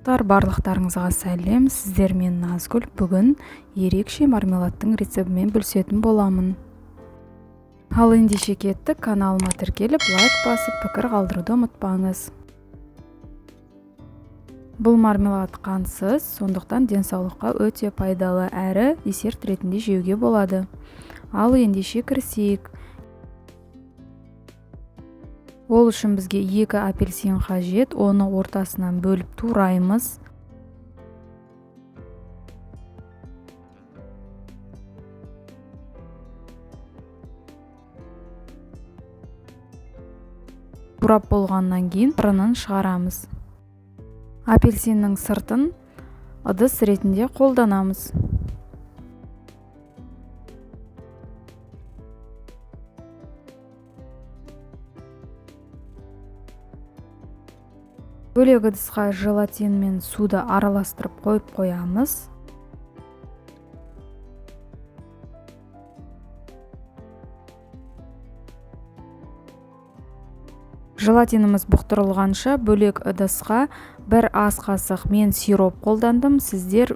Достар, барлықтарыңызға сәлем. Сіздермен Назгүл. Бүгін ерекше мармеладтың рецептімен бөлісетін боламын. Ал ендеше кеттік, каналыма тіркеліп, лайк басып, пікір қалдыруды ұмытпаңыз. Бұл мармелад қантсыз, сондықтан денсаулыққа өте пайдалы әрі десерт ретінде жеуге болады. Ал ендеше кірісейік. Ол үшін бізге 2 апельсин қажет, оны ортасынан бөліп тураймыз. Турап болғаннан кейін қырынын шығарамыз. Апельсиннің сыртын ыдыс ретінде қолданамыз. Бөлек ыдысқа желатин мен суды араластырып қойып қоямыз. Желатиніміз бұқтырылғанша бөлек ыдысқа 1 ас қасық мен сироп қолдандым. Сіздер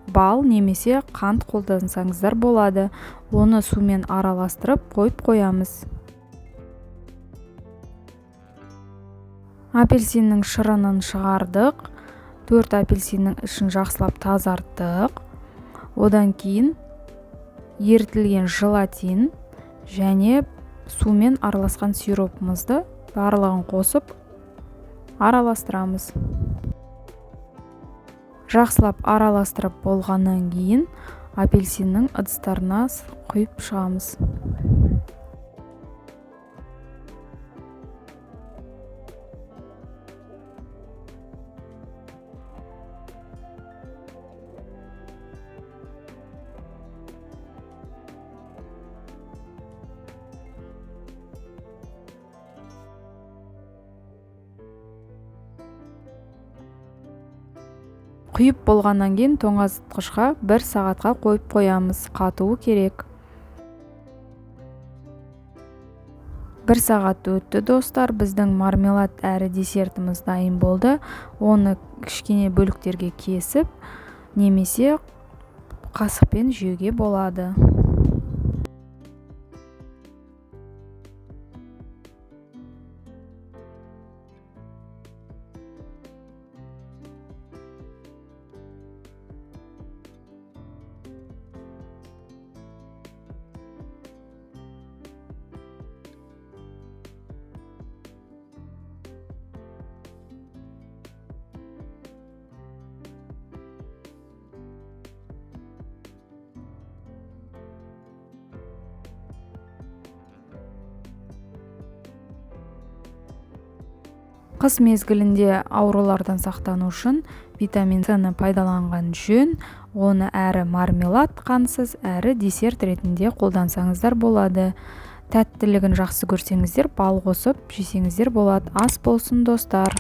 бал немесе қант қолдансаңыздар болады. Оны сумен араластырып қойып қоямыз. Апельсиннің шырынын шығардық. 4 апельсиннің ішін жақсылап тазарттық. Одан кейін ерітілген желатин және сумен араласқан сиропымызды барлығын қосып араластырамыз. Жақсылап араластырып болғаннан кейін апельсиннің ыдыстарына құйып шығамыз. Құйып болғаннан кейін тоңазытқышқа 1 сағатқа қойып қоямыз, қатуы керек. 1 сағат өтті, достар, біздің мармелад әрі десертіміз дайын болды. Оны кішкене бөліктерге кесіп, немесе қасықпен жеуге болады. Қыс мезгілінде аурулардан сақтану үшін витамин С-ны пайдаланған жөн. Оны әрі мармелад қансыз, әрі десерт ретінде қолдансаңыздар болады. Тәттілігін жақсы көрсеңіздер, бал қосып жесеңіздер болады. Ас болсын, достар.